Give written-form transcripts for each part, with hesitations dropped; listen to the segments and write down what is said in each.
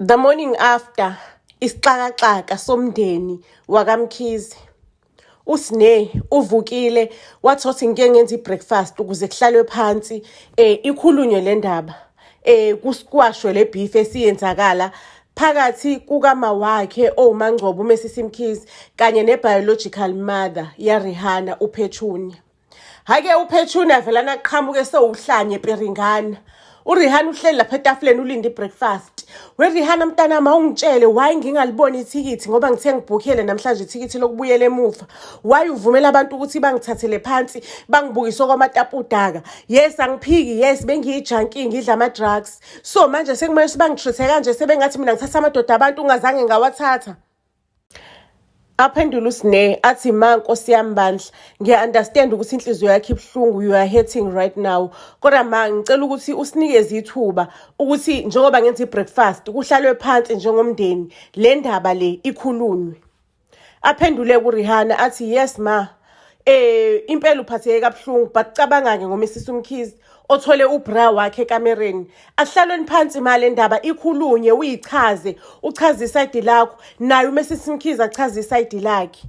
The morning after, isixakaxaka somndeni wakaMkhize. USne uvukile wathi othi ngike ngenze i-breakfast ukuze kuhlalwe phansi ikhulunywe le ndaba. Kusikwashwe le beef esiyenzakala phakathi kukama wakhe owuMangcobo uMrs Mkhize kanye ne-biological mother yaRihanna, uPetunia. Hhayi-ke, uPetunia velana aqhamuke sewuhlanye peringana. URihanna uhleli lapha etafuleni, ulinde i-breakfast. We Rihanna mntanami, awungitshele why ngingaliboni ithikithi, ngoba ngithe ngibhukhele namhlanje ithikithi lokubuyela emuva. Why uvumela abantu ukuthi bangithathele phansi, bangibukise okwamatapudaka? Yes, angiphiki, yes, bengiyi-junkie, ngidla ama-drugs. So manje sekumele ukuthi bangi-treat-e kanje, sebengathi mina ngithatha amadoda abantu ungazange ngawathatha. Aphendule uSne athi, "Ma, nkosi yami bandla, ngiya-understand ukuthi inhliziyo yakho ibuhlungu, you are hurting right now. Kodwa ma, ngicela ukuthi usinikeze ithuba ukuthi njengoba ngenza i-breakfast, kuhlalwe phansi njengomndeni, le ndaba le ikhulunywe." Aphendule kuRihanna athi, "Yes ma, impela uphatheke kabuhlungu, but cabanga-ke ngoMrs Mkhize othole ubra wakhe ekamereni. Akuhlalweni phansi ma, le ndaba ikhulunywe, uyichaze, uchaze i-side lakho, naye uMrs Mkhize achaze i-side lakhe."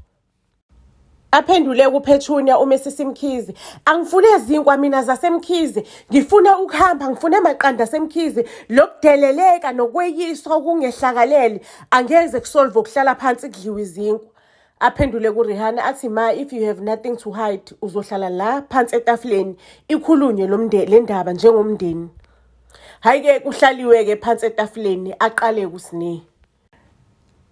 Aphendule kuPetunia uMrs Mkhize, "Angifune izinkwa mina zaseMkhize, ngifuna ukuhamba, ngifuna amaqanda aseMkhize. Lokudeleleka nokweyiswa okungehlakalele angeze kusolve ukuhlala phansi kudliwe izinkwa." Aphendule kuRihanna athi, "Ma, if you have nothing to hide, uzohlala la phansi etafuleni, ikhulunywe le ndaba njengomndeni." Hhayi-ke, kuhlaliwe-ke phansi etafuleni, aqale kuSne.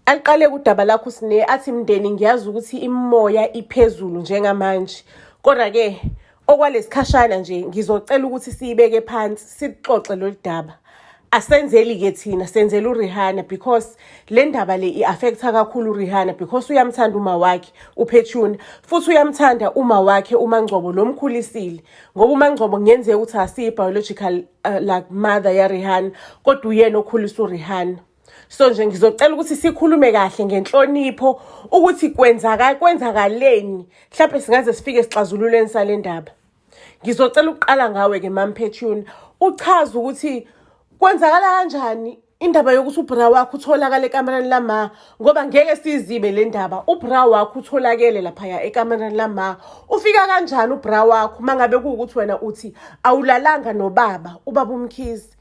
Aliqale kudaba lakho uSne athi, "Mndeni, ngiyazi ukuthi imimoya iphezulu njengamanje. Kodwa-ke okwalesikhashana nje ngizocela ukuthi siyibeke phansi, sixoxe lolu daba. Asenzeli-ke thina, senzela uRihanna, because le ndaba le i-affect-a kakhulu uRihanna, because uyamthanda uma wakhe uPetunia, futhi uyamthanda uma wakhe uMangcobo lo mkhulisile, ngoba uMangcobo kungenzeka ukuthi asiyi-biological like mother yaRihanna, kodwa uyena okhulisa uRihanna. So nje ngizocela ukuthi sikhulume kahle ngenhlonipho ukuthi kwenzaka kwenzakaleni, mhlawumbe singaze sifike esixazululweni sale ndaba. Ngizocela ukuqala ngawe-ke, Mam Petunia, uchaze ukuthi kwenzakala kanjani indaba yokuthi ubra wakho utholakale ekamereni lama, ngoba ngeke siyizibe le ndaba. Ubra wakho utholakele laphaya ekamereni lama. Ufika kanjani ubra wakho uma ngabe kuwukuthi wena uthi awulalanga nobaba, ubaba uMkhize?"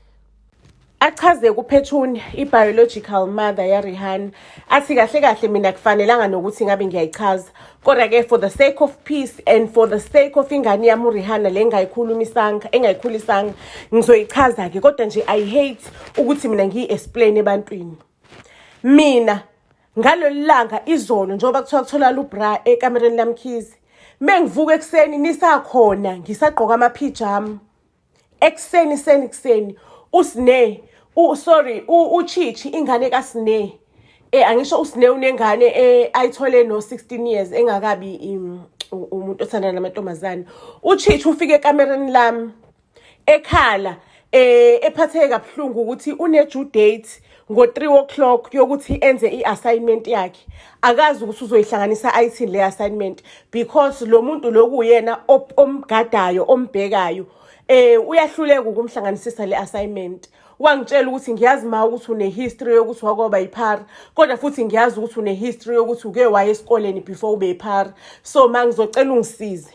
Achaze kuPetunia, i-biological mother yaRihanna, athi, "Kahle kahle mina kufanelanga nokuthi ngabe ngiyayichaza, kodwa-ke for the sake of peace and for the sake of ingane yami uRihanna le engayikhulumisanga, engayikhulisanga, ngizoyichaza-ke. Kodwa nje I hate ukuthi mina ngiyi-explain ebantwini. Mina ngalolu langa izolo, njengoba kuthiwa kutholakala ubra ekamereni laMkhize, mengivuka ekuseni nisakhona, ngisagqoka amaphijama ekuseni seni kuseni, uSne, sorry, uChichi, ingane kaSne, angisho uSne unengane ayithole no 16 years engakabi umuntu othandana namantombazane. UChichi ufike ekamereni lami ekhala, ephatheke kabuhlungu ukuthi une due date ngo 3 o'clock yokuthi enze i-assignment yakhe. Akazi ukuthi uzoyihlanganisa ayithini le assignment, because lo muntu lokuyena omgadayo, ombhekayo, uyahluleka ukumhlanganisisa le assignment. Wangitshela ukuthi, 'Ngiyazi ma ukuthi une-history yokuthi wakwaba yiphara, kodwa futhi ngiyazi ukuthi une-history yokuthi uke waya esikoleni before ube yiphara. So ma, ngizocela ungisize.'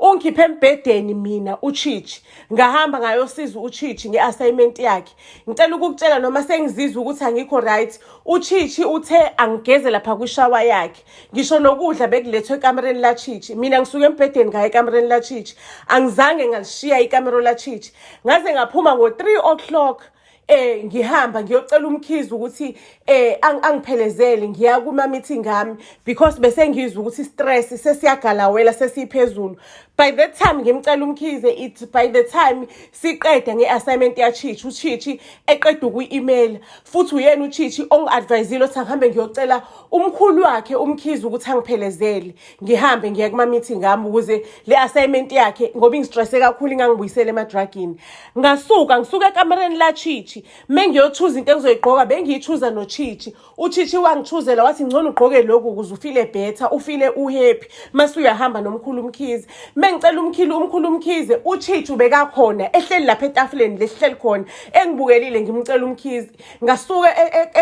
Ungikhiphe embhedeni mina uChichi, ngahamba ngayosiza uChichi nge-assignment yakhe. Ngicela ukukutshela, noma sengizizwa ukuthi angikho right, uChichi uthe angigeze lapha kwishawa yakhe. Ngisho nokudla bekulethwe ekamereni laChichi. Mina ngisuke embhedeni ngaya ekamereni laChichi, angizange ngalishiya ikamero laChichi ngaze ngaphuma ngo-3 o'clock, ngihamba ngiyocela uMkhize ukuthi angiphelezele ngiya kuma meeting ami, because bese ngizwa ukuthi stress sesiyagalawela, sesiphezulu. By that time ngimcela uMkhize, it by the time siqeda nge-assignment yaChichi, uChichi eqeda ukuyi-email, futhi uyena uChichi ongi-advisile ukuthi angihambe ngiyocela umkhulu wakhe uMkhize ukuthi angiphelezele, ngihambe ngiya kuma meeting ami, ukuze le assignment yakhe, ngoba ingistresse kakhulu, ingangibuyisela emadragini. Ngasuka ngisuka ekamereni laChichi, mengiyochuza into engizoyigqoka, bengiyichuza noChichi. UChichi wangichuzela wathi ngcono ugqoke lokhu ukuze ufile better, ufile uhappy mase uyahamba nomkhulu uMkhize." Mengicela umkhili umkhulu uMkhize uChichi ubekakhona ehleli lapha etafuleni lesihleli khona engibukelile ngimcela uMkhize. Ngasuka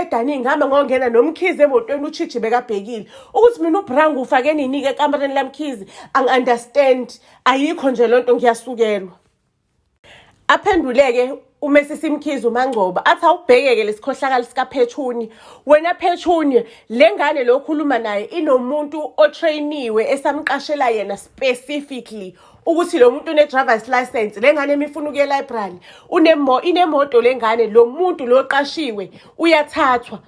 edaningi ngihamba ngongena noMkhize emotweni uChichi bekabhekile ukuthi mina ubra ngiwufake nini-ke ekamereni laMkhize. Angi-understand, ayikho nje loo nto ngiyasukelwa. Aphenduleke uMesisi Mkhize uMangcobo athi awubhekeke lesikhohlakali sikaPhethuni. Wena Phethuni, le ngane lo okhuluma naye inomuntu otrainiwe esamqashela yena specifically ukuthi lo muntu une-driver's license. Le ngane emifuna ukuya e-library unemo inemoto le ngane, lo muntu lo oqashiwe uyathathwa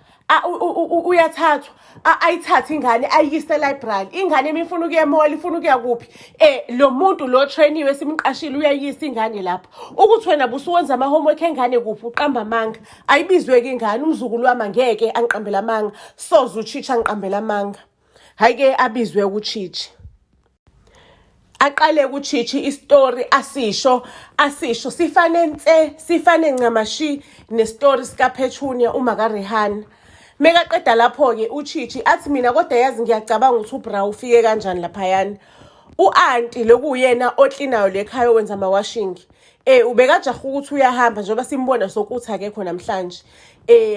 uyathathwa ayithathe ingane ayiyise e-library. Ingane imifuna ukuya e-mall, ifuna ukuya kuphi, lo muntu lo trainiwe simqashile uyayisa ingane lapho. Ukuthi wena busuwenza ama-homework engane kuphi, uqamba amanga. Ayibizwe-ke ingane, umzukulu wami angeke angiqambele amanga, soze uChichi angiqambele amanga. Hhayi-ke abizwe uChichi. Aqale kuChichi isitori asisho asisho sifane nse sifane ncamashi nesitori sikaPetunia uma kaRihanna. Mekaqeda lapho-ke uChichi athi mina kodwa yazi ngiyacabanga ukuthi ubra ufike kanjani laphayana. U-anti lokuwuyena oklinayo lekhaya owenza amawashingi. Ubekajaha ukuthi uyahamba njengoba simbona sokuthi akekho namhlanje.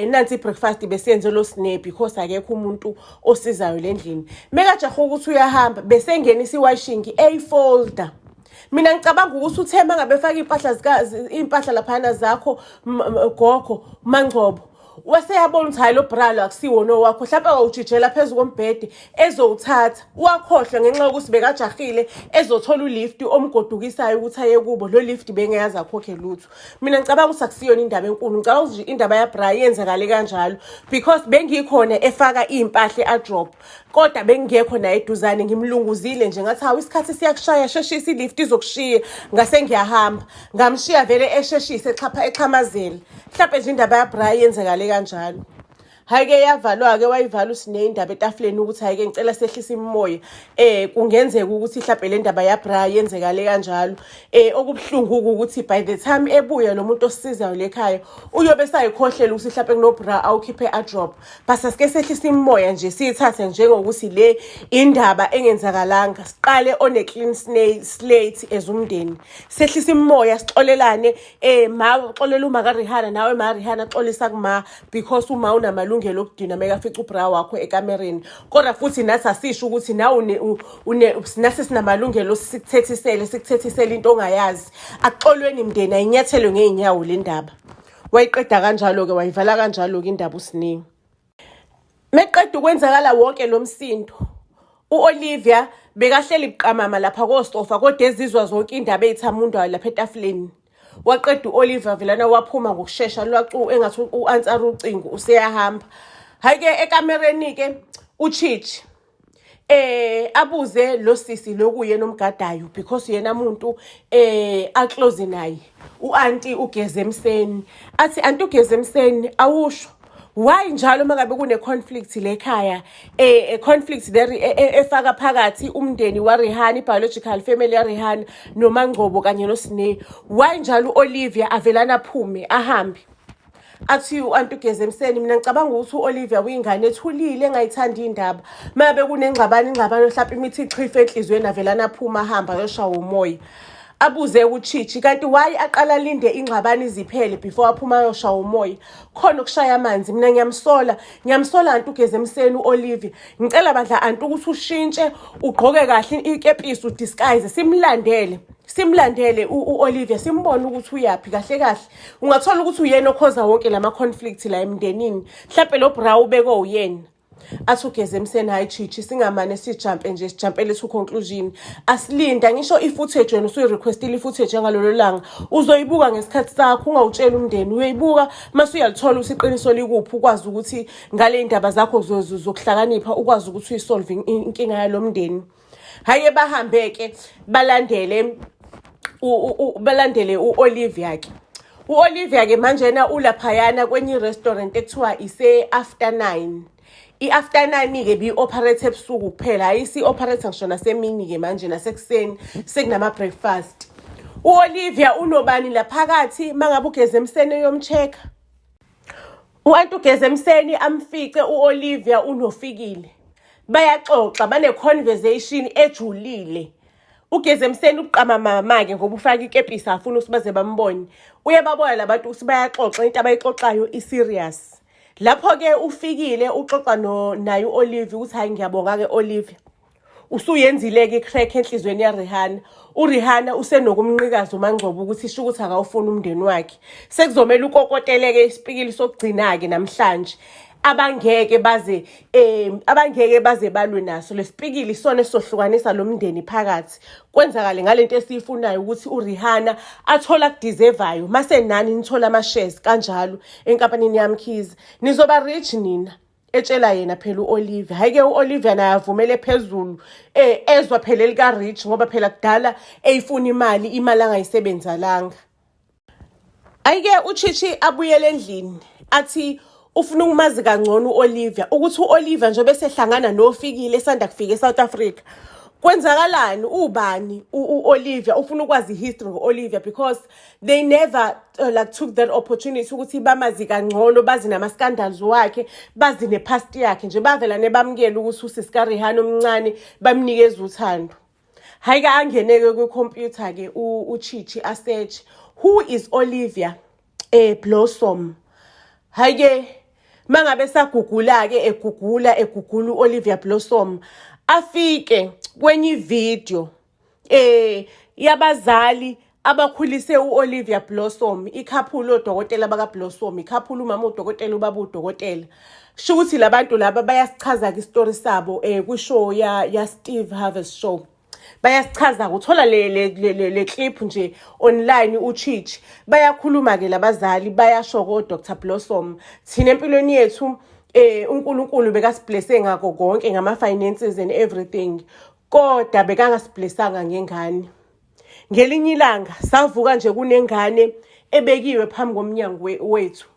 Nansi i-breakfast besiyenze lo Sne because akekho umuntu osizayo le ndlini. Mekajaha ukuthi uyahamba bese engenisa iwashing eyifolder. Mina ngicabanga ukuthi uthe mangabe efaka impahla zika impahla laphana zakho gogo MaNgcobo waseyabona ukuthi hayi lo bra lo akusiwona owakho, mhlawumbe wawujijela phezu kombhede ezowuthatha wakhohlwa ngenxa yokuthi bekajahile ezothola ulift omgodukisayo ukuthi aye kubo. Lo lift bengeyazi akhokhe lutho. Mina ngicabanga ukuthi akusiyona indaba enkulu, ngicabanga ukuthi nje indaba yabra yenzakale kanjalo because bengikhona efaka iy'mpahla e-wardrobe kodwa bengingekho naye eduzane, ngimlunguzile nje ngathi hawu isikhathi siyakushaya, sheshisa ilift izokushiya, ngase ngiyahamba ngamshiya vele esheshise exhapha exhamazela. Mhlawumbe nje indaba yabra yenzakale kanjalo. Hhayi-ke yavalwa-ke wayivala uSine indaba etafuleni ukuthi hhayi-ke ngicela sehlise imimoya, kungenzeka ukuthi mhlawumbe le ndaba yabra yenzekale kanjalo. Okubuhlungu ukuthi by the time ebuya lo muntu osisizayo lekhaya uyobe esayikhohlela ukuthi mhlawumbe kunobra awukhiphe e-wardrobe. Bese sike sehlise imimoya nje siyithathe njengokuthi le indaba engenzakalanga, siqale on a clean slate as umndeni, sehlise imimoya sixolelane. Ma uxolela uma kaRihanna, nawe ma Rihanna xolisa kuma because uma unamalungelo okudina mekafica ubra wakho ekamereni. Kodwa futhi nathi asisho ukuthi nawe une nasi sinamalungelo sikuthethisele sikuthethisele into ongayazi. Akuxolweni mndeni, ayinyathelwe ngey'nyawo le ndaba. Wayiqeda kanjalo-ke, wayivala kanjalo-ke indaba uSiningi. Meqeda ukwenzakala wonke lo msindo, u-Olivia bekahleli buqamama lapha kosofa kodwa ezizwa zonke indaba ey'thamundayo lapha etafuleni. Waqeda u-Olivia velana waphuma ngokushesha lwacu engathi u-answer ucingo useyahamba. Hhayi-ke ekamereni-ke uChichi abuze lo sisi lokuyena omgadayo because yena umuntu aclose naye uanti ugeze emseni, athi anti ugeze emseni awusho why njalo mangabe kune conflict lekhaya, conflict there efaka phakathi umndeni wa Rihanna, biological family ya Rihanna noMangcobo kanye noSine, why njalo uOlivia avelana aphume ahambe? Athi u-anti ugeze emseni, mina ngicabanga ukuthi u-Olivia uyingane ethulile engayithandi indaba. Mabe kunengxabano ingxabano mhlawumbe imithi ixhife enhliziyweni avelana aphuma ahamba ayoshawa umoya. Abuze uChichi kanti why aqala linde ingxabano iziphele before aphuma ayoshawa umoya? Khona ukushaya amanzi. Mina ngiyamsola, ngiyamsola anti ugeze emseni u-Olivia. Ngicela bandla anti ukuthi ushintshe ugqoke kahle ikepisi udisguise, simlandele simlandele u-Olivia simbone ukuthi uyaphi kahle kahle. Ungathola ukuthi uyena okhoza wonke lama conflict la emndenini, mhlawumbe lo bra ubekwe uyena. Athi ugeze emseni, hayi Chichi, singamane sijampe nje sijampele to conclusion, asilinda ngisho i-footage. Wena usuyi-requestile i-footage yangalolo langa, uzoyibuka ngesikhathi sakho, ungawutsheli umndeni, uyoyibuka mase uyalithola ukuthi iqiniso likuphi, ukwazi ukuthi ngale ndaba zakho zokuhlakanipha ukwazi ukuthi uyisolve inkinga yalo mndeni. Hhayi bahambe-ke balandele balandele u-Olivia ke. U-Olivia ke manjena ulaphayana kwenye i-restaurant ekuthiwa ise-After Nine. I-After Nine-ke bi-operate ebusuku kuphela, hhayi isi-operate ngisho nasemini-ke manje nasekuseni sekunama-breakfast. U-Olivia unobani laphakathi mangabe ugeze emseni eyomcheck-a? U-anti ugeze emseni amfice u-Olivia unofikile. Bayaxoxa, bane-conversation ejulile. Ugeze emseni ubuqamamama-ke ngoba ufake ikepisi, afuna ukuthi baze bambone. Uyababona labantu ukuthi bayaxoxa, into abayixoxayo i-serious. Lapho-ke ufikile uxoxa no naye u-Olivia ukuthi hhayi, ngiyabonga-ke Olivia. Usuyenzile-ke i-crack enhliziyweni yaRihanna. URihanna usenokumnqikaza uMangcobo ukuthi isho ukuthi akawufuni umndeni wakhe. Sekuzomele ukokoteleke isipikili sokugcina-ke namhlanje. Abangeke baze balwe naso lesipikili, isona esizohlukanisa lo mndeni phakathi. Kwenzakale ngalento esiyifunayo ukuthi uRihanna athola akudeservayo, mase nani nithola ama-shares kanjalo enkampanini yaMkhize. Nizoba rich nina. Etshela yena phela u-Olivia. Hhayi-ke, u-Olivia naye avumele phezulu, ezwa phela elika-rich, ngoba phela kudala eyifuna imali, imali angayisebenzelanga. Ayike uChichi abuyele endlini, athi ufuna ukumazi kangcono u-Olivia, ukuthi u-Olivia njengoba esehlangana noFikile, esanda kufika eSouth Africa, kwenzakalani, ubani u-Olivia. Ufuna ukwazi i-history ngo-Olivia because they never like took that opportunity ukuthi bamazi kangcono, bazi nama-scandals wakhe, bazi ne-past yakhe nje. Bavela nebamukela ukuthi usisi kaRihanna omncane, bamnikeza uthando. Hhayi-ke, angene-ke kwikhompyutha-ke uChichi, asearch who is Olivia Blossom. Hhayi-ke, mangabe sagugula-ke, egugula, egugula u-Olivia Blossom, afike kwenye ividiyo yabazali abakhulise u-Olivia Blossom, i-couple odokotela baka-Blossom, i-couple, umama udokotela, ubaba udokotela. Sho ukuthi labantu laba bayasichaza-ke isitori sabo kwi-show ya Steve Harvey's show. Bayasichaza, uthola le clip nje online uChichi. Bayakhuluma ke labazali, bayasho ko Dr Blossom, thina empilweni yethu uNkulunkulu bekasiblesse ngakho konke, ngama finances and everything, kodwa bekangasiblessanga ngengane. Ngelinye ilanga savuka nje kunengane ebekiwe phambi komnyango wethu,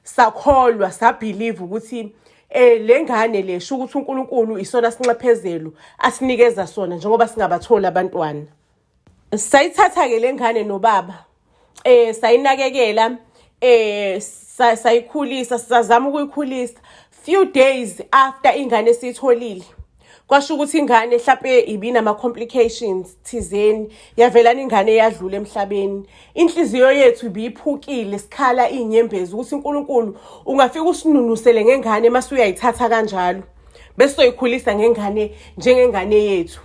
sakholwa, sabelieve ukuthi le ngane le sho ukuthi uNkulunkulu isona sinxephezelo asinikeza sona njengoba singabatholi abantwana. Sayithatha ke le ngane nobaba, sayinakekela, sayikhulisa, sazama ukuyikhulisa. Few days after ingane siyitholile, kwasho ukuthi ingane hlampe ibinama complications thizeni, yavelana ingane yadlula emhlabeni. Inhliziyo yethu ibiphukile, sikhala inyembezi ukuthi uNkulunkulu ungafika usinunusele ngengane mase uyayithatha kanjalo, bese soyikhulisa ngengane njengengane yethu.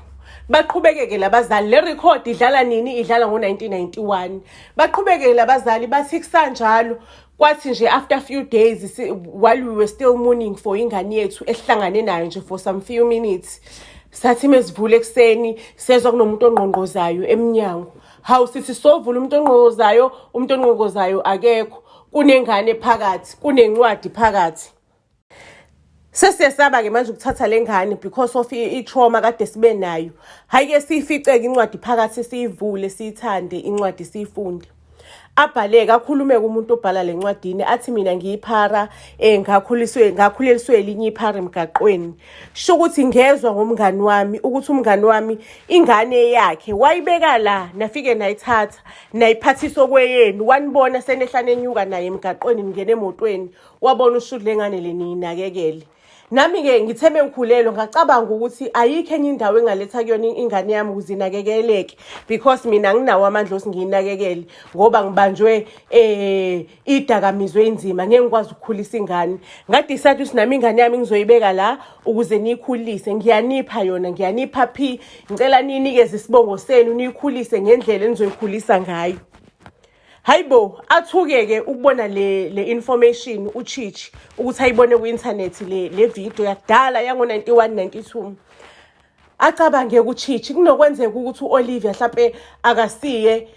Baqhubekeke labazali. Le record idlala nini? Idlala ngo-1991. Baqhubekeke labazali, bathi kusanjalo, kwathi nje after few days, while we were still mourning for ingane yethu esihlangane nayo nje for some few minutes, sathi mesivula ekuseni, sezwa kunomuntu ongqongqozayo emnyango. Hawu, sithi sovula, umuntu ongqongqozayo, umuntu ongqongqozayo akekho, kunengane phakathi, kunencwadi phakathi. Sesiyesaba-ke manje ukuthatha le ngane because of i-trauma kade sibe nayo. Hhayi-ke, siyifice-ke incwadi phakathi, siyivule, siyithande incwadi, siyifunde. Abhaleke, akhulume-ke umuntu obhala le ncwadini, athi mina ngiyiphara, ngakhuleliswe elinye iphara emgaqweni. Sho ukuthi ngezwa ngomngani wami ukuthi umngani wami ingane yakhe wayibeka la, nafike nayithatha, nayiphathisa okweyenu, wanibona senehla nenyuka naye emgaqweni, ningena emotweni, wabona ushuthi le ngane le niyinakekele. Nami-ke ngithe mengikhulelwe, ngacabanga ukuthi ayikho enye indawo engaletha kuyona ingane yami ukuze inakekeleke, because mina anginawo amandla okuthi ngiyinakekele, ngoba ngibanjwe idakamizwa enzima, ngeke ngikwazi ukukhulisa ingane. Ngadecide ukuthi nami ingane yami ngizoyibeka la ukuze niyikhulise. Ngiyanipha yona, ngiyanipha phi, ngicela niyinikeze isibongo senu, niyikhulise ngendlela enizoyikhulisa ngayo. Hayibo, athuke-ke ukubona le information uChichi, ukuthi ayibone ku-internet le video yakudala yango-91 92. Acabange kuChichi, kunokwenzeka ukuthi u-Olivia hlampe akasiye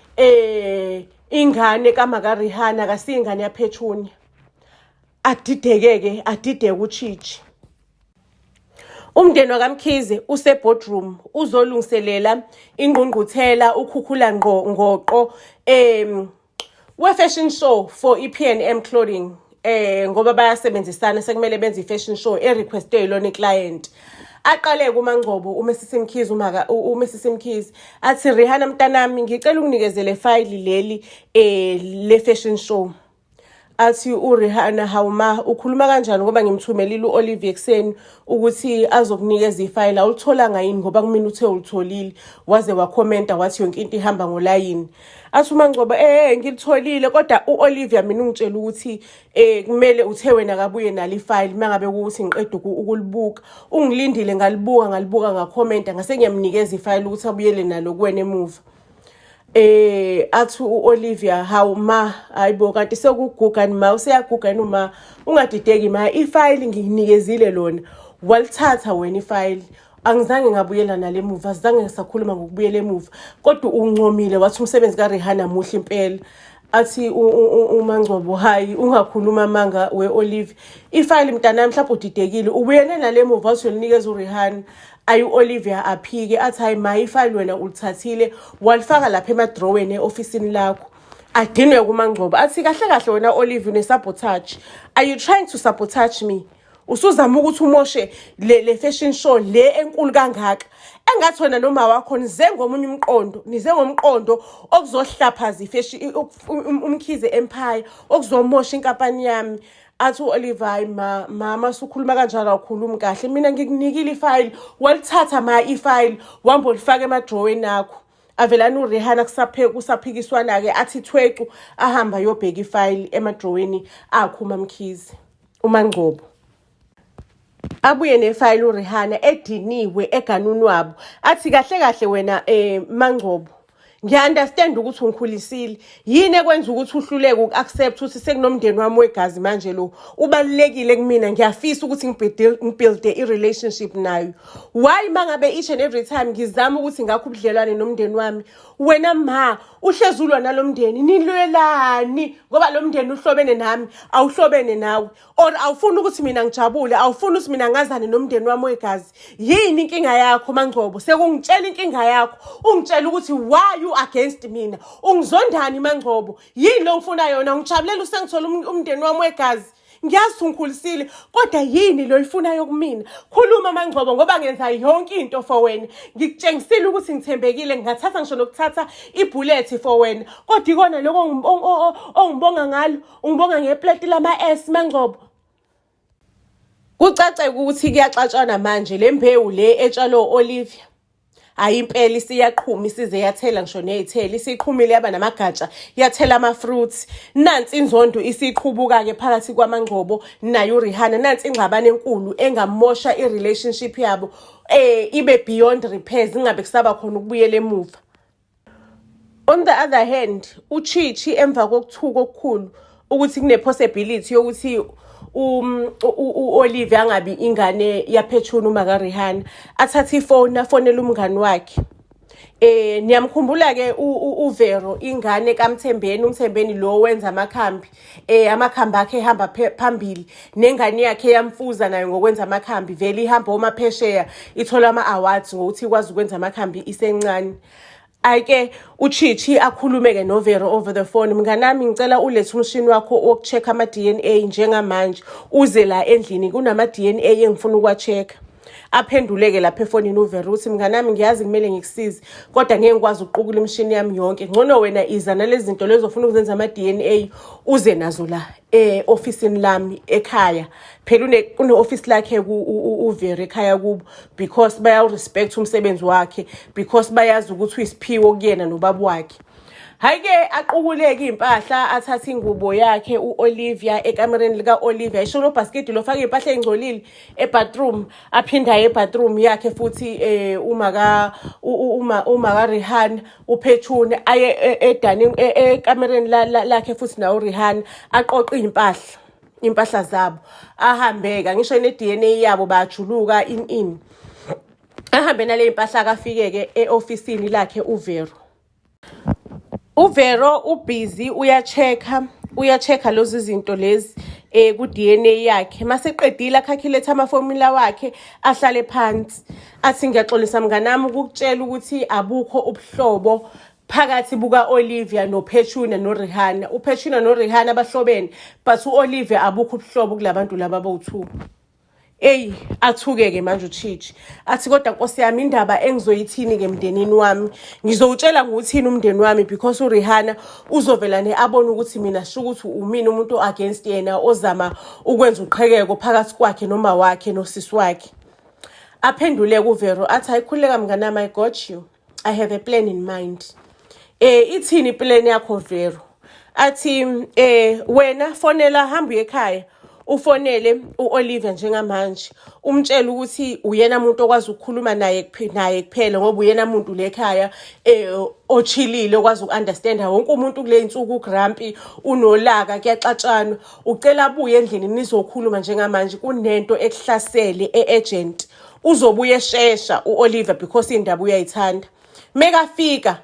ingane kaMaka Rihanna, akasiye ingane yaPetunia. Adideke-ke, adideke uChichi. Umndeni wakaMkhize use-boardroom, uzolungiselela ingqungquthela ukhukhula ngqo ngoqo we-fashion show for i-P&M Clothing, ngoba bayasebenzisana, sekumele benze i-fashion show e-requestwe yilona i-client. Aqale kuMangcobo uMrs Mkhize, umaka uMrs Mkhize, athi, "Rihanna mntanami, ngicela unginikezele file leli le fashion show." Athi uRihanna, hawu ma, ukhuluma kanjani ngoba ngimthumelile u-Olivia ekuseni ukuthi azokunikeza ifayili, awulitholanga yini ngoba kumina uthe ulitholile, waze wakhomenta wathi yonke into ihamba ngolayini. Athi uMangcobo, ngilitholile kodwa u-Olivia mina ungitshela ukuthi kumele uthe wena kabuye nalo ifayili mangabe ukuthi ngiqeda ukulibuka. Ungilindile ngalibuka ngalibuka ngakhomenta ngase ngiyamnikeza ifayili ukuthi abuyele nalo kuwena emuva. Athi uOlivia, hawu ma, hayibo kanti sekuguga ni ma, useyaguga yini uma? Ungadideki ma, ifayili ngikunikezile lona, walithatha wena ifayili, angizange ngabuyela nale emuva, azange ngisakhuluma ngokubuyela emuva, kodwa uncomile wathi umsebenzi kaRihanna muhle impela. Athi uMangcobo, hayi ungakhuluma amanga we-Olivia, ifayili mntanami mhlawumbe udidekile, ubuyele nale emuva wathi uyolinikeza uRihanna. Ayi u-Olivia aphike athi, hayi ma, ifayili wena ulithathile walifaka lapha emadroweni e-ofisini lakho. Adinwe kuMangcobo athi, kahle kahle wena Olivia une-sabotage, are you trying to sabotage me? Usuzama ukuthi umoshe le fashion show le enkulu kangaka, engathi wena noma wakho nize ngomunye umqondo, nize ngomqondo okuzohlaphaza ifashion uMkhize Empire, okuzomosha inkampani yami. Athi u-Oliver, hayi ma, mama usukhuluma kanjalo awukhulumi kahle, mina ngikunikile ifayili walithatha ma ifayili wahamba ulifaka emadroweni akho. Avelani uRihanna kusaphikiswana-ke, athi thwecu ahamba ayobheka ifayili emadroweni akho uMamkhize uMangcobo. Abuye nefayili uRihanna ediniwe eganuni wabo, athi kahle kahle wena Mangcobo, ngiya-understand ukuthi ungikhulisile, yini ekwenza ukuthi uhluleke uku-accept ukuthi sekunomndeni wami wegazi manje, lo ubalulekile kumina, ngiyafisa ukuthi ngibuilde i-relationship nayo? Why mangabe each and every time ngizama ukuthi ngakho ubudlelwane nomndeni wami, wena ma uhlezi ulwa nalo mndeni? Nilwelani? Ngoba lo mndeni uhlobene nami, awuhlobene nawe, or awufuni ukuthi mina ngijabule, awufuni ukuthi mina ngazane nomndeni wami wegazi? Yini inkinga yakho Mangcobo? Sekungitshela inkinga yakho, ungitshela ukuthi why you against mina, ungizondani Mangcobo? Yini lo ngifuna yona? Ngijabulela usengithola umndeni wami wegazi. Ngiyazi ungikhulisile, kodwa yini lo ifunayo kumina? Khuluma Mangcobo, ngoba ngenza yonke into for wena, ngikutshengisile ukuthi ngithembekile, ngingathatha ngisho nokuthatha ibullet for wena, kodwa ikona lokho ongibonga ngalo? Ungibonga ngepleti lama-S, Mangcobo. Kucace ukuthi kuyaxatshana manje. Le mbewu le etshalwe u-Olivia, hayi impela isiyaqhuma, isize yathela ngisho ney'thelo, isiqhumile yaba namagatsha, yathela ama-fruits. Nansi inzondo isiqhubuka-ke phakathi kwaMangcobo naye uRihanna. Nansi ingxabano enkulu engamosha i-relationship yabo, ibe beyond repairs, ingabe kusaba khona ukubuyela emuva. On the other hand, uChichi emva kokuthuka okukhulu ukuthi kune-possibility yokuthi u-Olivia angabi ingane yaphethuna uma kaRihanna, athathe ifoni afonele umngani wakhe. Niyamkhumbula ke uVero, ingane kaMthembeni, uMthembeni lo wenza amakhambi, amakhambi akhe ehamba phambili, nengane yakhe yamfuza nayo ngokwenza amakhambi, vele ihamba omaphesheya ithola ama-awards ngokuthi ikwazi ukwenza amakhambi isencane. Ayike uChichi akhulume-ke noVero over the phone, "Mnganami, ngicela ulethe umshini wakho woku-check ama-DNA njengamanje, uze la endlini, kunama-DNA engifuna ukuwa-check-a." Aphenduleke lapha efonini uVero ukuthi, "Mnganami, ngiyazi kumele ngikusize, kodwa ngeke ngikwazi ukuqukula imishini yami yonke. Ngcono wena iza nalezi zinto lezo ofuna ukuzenza ama-DNA, uze nazo la e-ofisini lami ekhaya." Phela une-ofisi lakhe uVero ekhaya kubo, because bayawurespect umsebenzi wakhe, because bayazi ukuthi uyisiphiwo kuyena nobaba wakhe. Hhayi-ke aqukuleke iy'mpahla, athathe ingubo yakhe u-Olivia ekamereni lika-Olivia, isho lo bhasikidi lo faka iy'mpahla ey'ngcolile ebathroom, aphinde aye ebathroom yakhe futhi uma ka uma uma ka Rihanna uPhethune, aye edining ekamereni lakhe futhi nawo uRihanna, aqoqe iy'mpahla zabo, ahambeka ngisho ne-DNA yabo, bayajuluka in ahambe nale mpahla, akafike-ke e-ofisini lakhe uVero. UVero ubhizi uya-check-a, uya-check-a lezi zinto lezi ku-DNA yakhe. Maseqedile acalculate amafomula wakhe, ahlale phansi athi, "Ngiyaxolisa mnganami ukukutshela ukuthi abukho ubuhlobo phakathi buka-Olivia noPetuna noRihanna. UPetuna noRihanna bahlobene, but u-Olivia abukho ubuhlobo kulabantu laba bowu-two." Eyi, athuke-ke manje uTshitshi. Athi kodwa nkosi yami indaba engizoyithini-ke emndenini wami. Ngizowutshela ngokuthini umndeni wami because uRihanna uzovela ne abone ukuthi mina sho ukuthi umina umuntu o-against yena ozama ukwenza uqhekeko phakathi kwakhe noma wakhe nosisi wakhe. Aphendule kuVero athi hayi khululeka mnganami I got you. I have a plan in mind. Ithini iplan yakho Vero? Athi wena fonela hamba uye ekhaya ufonele uOlivia njengamanje umtshele ukuthi uyena umuntu okwazi ukukhuluma naye naye kuphela ngoba uyena umuntu lekhaya ochilile okwazi uku-understanda wonke umuntu kule insuku ugrumpy unolaka kuyaxatshanwa ucela abuye endlini nizokhuluma njengamanje kunento ekuhlasele e-urgent uzobuye eshesha u-Oliver because indaba uyayithanda mekafika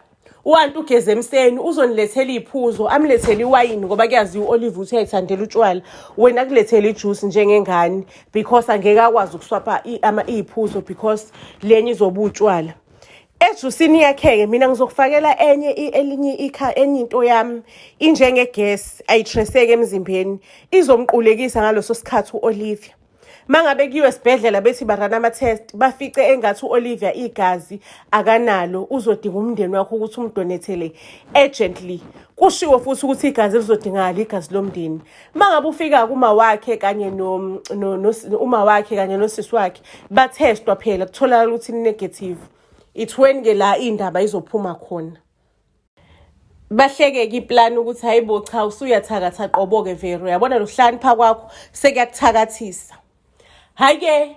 uanti ugeze emseni uzonilethela iy'phuzo amlethele iwayini ngoba kuyaziwa u-Oliver uthi uyayithandela utshwala wena kulethele ijuice njengengane because angeke akwazi ukuswapha iy'phuzo because lenye izoba utshwala ejusini yakhe-ke mina ngizokufakela enye elinye ikha enye into yami injengegesi ayitreseke emzimbeni izomqulekisa ngaleso sikhathi u-Olivia Mangabe kuyiwe esibhedlela bethi barana ama-test bafice engathi u-Olivia igazi akanalo uzodinga umndeni wakho ukuthi umdonethele urgently. Kushiwo futhi ukuthi igazi lizodingakala igazi lomndeni. Mangabe ufika kuma wakhe kanye no, no, no uma wakhe kanye nosisi wakhe bathestwa phela kutholakala ukuthi negative. It's when ke la indaba izophuma khona. Bahleke-ke iplani ukuthi hayi bo cha usuyathakatha qobo-ke Vero uyabona lokuhlakanipha kwakho sekuyakuthakathisa. Hhayi-ke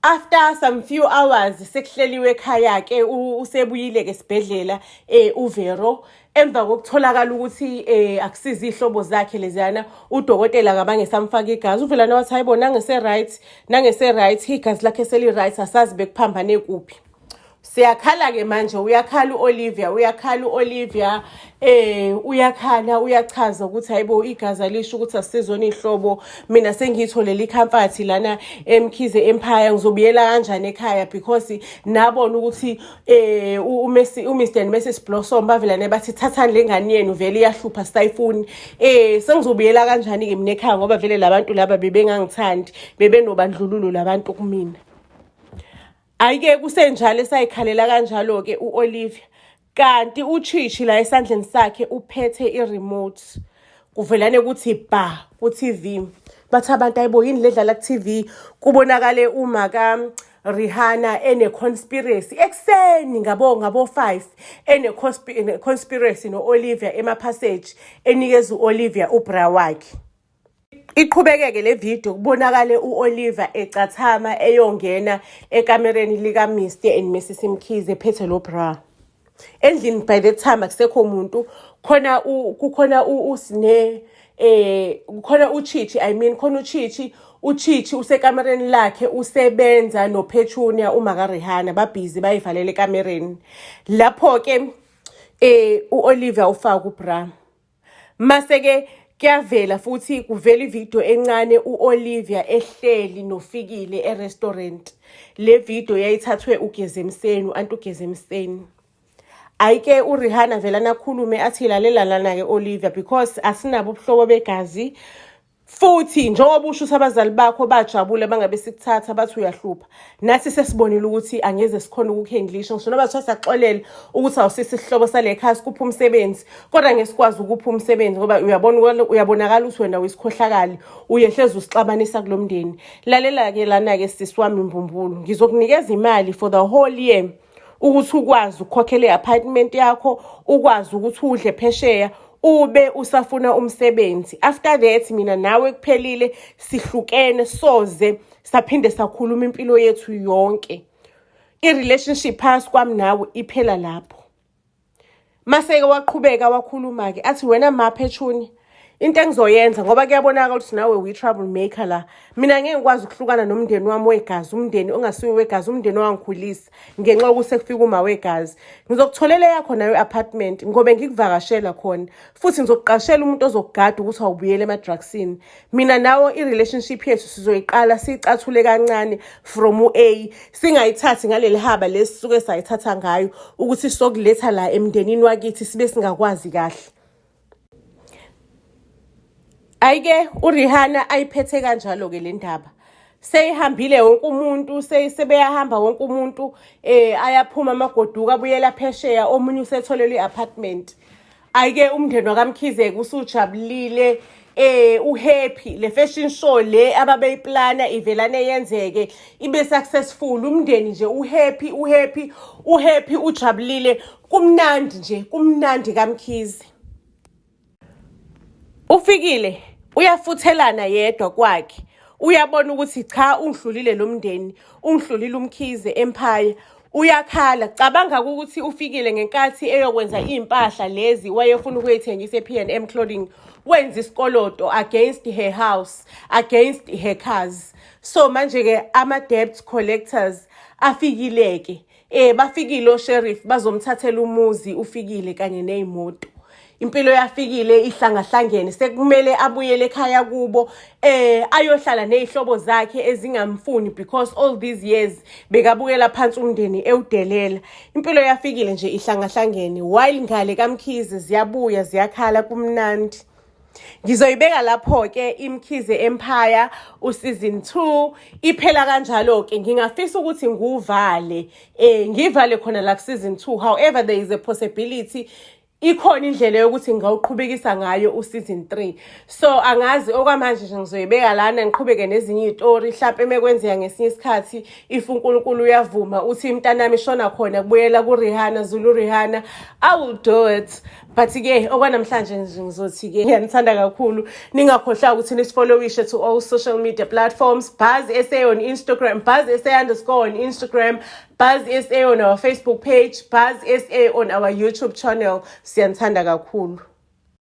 after some few hours sekuhleliwe ekhaya-ke usebuyile-ke esibhedlela uVero emva kokutholakala ukuthi akusizi iy'hlobo zakhe leziyana udokotela akabange samfaka igazi uvelana wathi hayi bo nangese-right nangese-right igazi lakhe seli-right asazi bekuphambane kuphi. Siyakhala-ke manje uyakhala u-Olivia uyakhala u-Olivia uyakhala uyachaza ukuthi hayibo igazi alisho ukuthi asizona iy'hlobo mina sengiyitholele ikhamfathi lana eMkhize Empire ngizobuyela kanjani ekhaya because nabona ukuthi u-Mr and Mrs Blossom bavelane bathi thathani le ngane yenu vele iyahlupha sisayifuni sengizobuyela kanjani-ke mina ekhaya ngoba vele labantu laba bebengangithandi bebenobandlululo labantu kumina. Ayike kusenjalo esayikhalela kanjalo-ke u-Olivia kanti uChichi la esandleni sakhe uphethe i-remote kuvelane kuthi ba ku-TV bathi abantu ayibo yini ledlala ku-TV kubonakale uma ka Rihanna ene-conspiracy ekuseni ngabo 5 ene-conspiracy no-Olivia ema-passage enikeza u-Olivia ubra wakhe. Iqhubekeke le video kubonakale u-Oliver ecathama eyongena ekamereni lika-Mr and Mrs Mkhize ephethe lo bra. Endlini by the time akusekho muntu khona kukhona uSne kukhona uChichi I mean khona uChichi uChichi usekamereni lakhe usebenza noPetunia uma kaRihanna babhizi bayivalele ekamereni. Lapho ke u-Oliver ufaka ubra. Mase-ke kuyavela futhi kuvela ividiyo encane u-Olivia ehleli noFikile e-restaurant. Le vidiyo yayithathwe uGezemseni, u-anti uGezemseni. Ayike uRihanna vele anakhulume athi lalela lana-ke Olivia because asinabo ubuhlobo begazi futhi njengoba usho ukuthi abazali bakho bajabule bangabe sikuthatha bathi uyahlupha nathi sesibonile ukuthi angeze sikhona ukukuhendlisha ngisho noma kuthiwa siyakuxolela ukuthi awusisi isihlobo sale khaya sikupha umsebenzi kodwa ngeke sikwazi ukupha umsebenzi ngoba uyabona uyabonakala ukuthi wena uyisikhohlakali uyehlezi usixabanisa kulo mndeni lalela-ke lana-ke sisi wami mbumbulu ngizokunikeza imali for the whole year ukuthi ukwazi ukukhokhela i-apartment yakho ukwazi ukuthi udle phesheya ube usafuna umsebenzi after that mina nawe kuphelile sihlukene soze saphinde sakhuluma impilo yethu yonke i-relationship phakathi kwami nawe iphela lapho maseke waqhubeka wakhuluma-ke athi wena ma Petunia into engizoyenza ngoba kuyabonakala ukuthi nawe uyi-trouble maker la mina ngeke ngikwazi ukuhlukana nomndeni wami wegazi umndeni ongasiwo wegazi umndeni owangikhulisa ngenxa yokuthi sekufika uma wegazi ngizokutholela yakho nayo i-apartment ngobe ngikuvakashela khona futhi ngizokuqashela umuntu ozokugada ukuthi awubuyele ema-drugsini mina nawe i-relationship yethu sizoyiqala siyicathule kancane from u-A singayithathi ngaleli haba lesi suke sayithatha ngayo ukuthi sokuletha la emndenini wakithi sibe singakwazi kahle. Ayike uRihanna ayiphethe kanjalo-ke le ndaba. Seyihambile wonke umuntu, sebeyahamba wonke umuntu, ayaphuma amagoduka abuyela phesheya, omunye usetholelwe i-apartment. Ayike umndeni wakaMkhize usujabulile, uhappy. Le fashion show le ababeyiplana ivelane yenzeke, ibe successful. Umndeni nje uhappy, uhappy, uhappy, ujabulile, kumnandi nje, kumnandi kaMkhize. Ufikile uyafuthelana yedwa kwakhe, uyabona ukuthi cha, ungihlulile lo mndeni, ungihlulile uMkhize Empire. Uyakhala. Cabanga ukuthi ufikile ngenkathi eyokwenza iy'mpahla lezi wayefuna ukuyithengisa e-P&M Clothing, wenza isikoloto against her house, against her cars. So manje-ke ama-debt collectors afikile-ke, bafikile osheriff, bazomthathela umuzi ufikile kanye ney'moto. Impilo yafikile ihlangahlangene, sekumele abuyele ekhaya kubo, ayohlala nezihlobo zakhe ezingamfuni, because all these years bekabukela phansi umndeni, ewudelela. Impilo yafikile nje ihlangahlangene, while ngale kaMkhize ziyabuya ziyakhala, kumnandi. Ngizoyibeka lapho-ke iMkhize Empire useason 2, iphela kanjalo-ke. Ngingafisa ukuthi nguvale, ngivale khona la ku-season 2. However, there is a possibility, ikhona indlela yokuthi ngingawuqhubekisa ngayo u-season 3. So angazi, okwamanje nje ngizoyibeka lana, ngiqhubeke nezinye iy'tori hlampe mekwenzeka ngesinye isikhathi, if uNkulunkulu uyavuma, uthi mntanami shona khona kubuyela ku-Rihanna, Zulu Rihanna, I will do it. But-ke okwanamhlanje nje ngizothi-ke ngiyanithanda kakhulu. Ningakhohlwa ukuthi nisifollowishe to all social media platforms: Buzz SA on Instagram, Buzz SA_ on Instagram, Buzz SA on our Facebook page, Buzz SA on our YouTube channel. Siyanithanda kakhulu.